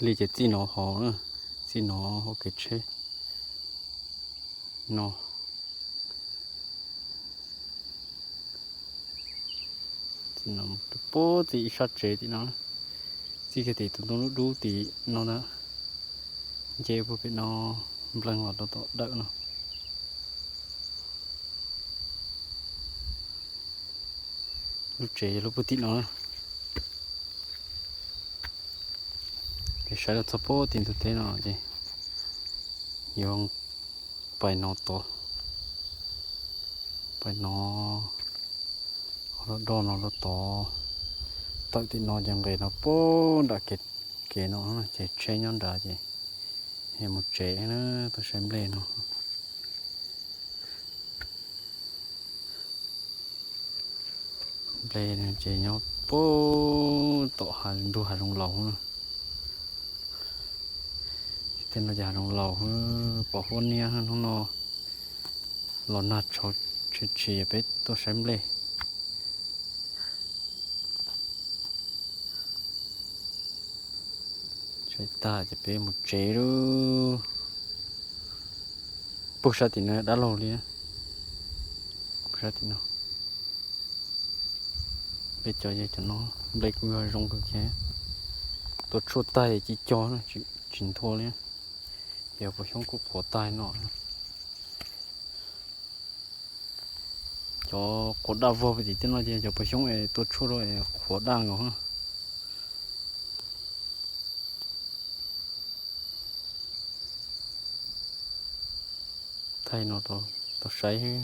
Li ces txij no hauv, txij no hauv kev tsheb no, txij no mus rau pem txij ib sab tsev tim no, txij kiag tim tus ntoo dub dub tim no ntag, nce puag pem no nplees los rau tom dawm no. Lub tsev yog lub puag tim no. Ces saib rau txog puag tim ntug teb no ces yuav pais no tod, pais no, ho los do no rau tod, tawm tim no ces nqes no puag nram kev, kev no ces tsheb nyob nrad ces mus tsev na, tuaj saib nplej no. Nplej no ces nyob puag tom ntug hav zoov laus na. Tej no ces hav zoov laus, pom huab niab hnub no los nag tshauv tshwm sim peb tuaj saib nplej. Saib tag ces peb mus tsev lauj. Puag sab tim no dab laug li, puag sab tim no. Peb cov, cov no nplej kuj yog zoo kawg kiag, tua tshuaj tag ces ci cog, tsis nthua li. Yog pos xyoob kuj qhuav tag no. Cov qhuav daj vog tim tej no ces cov pos xyoob es tua tshuaj rau es qhuav daj nkaus. Thaij no rau saib.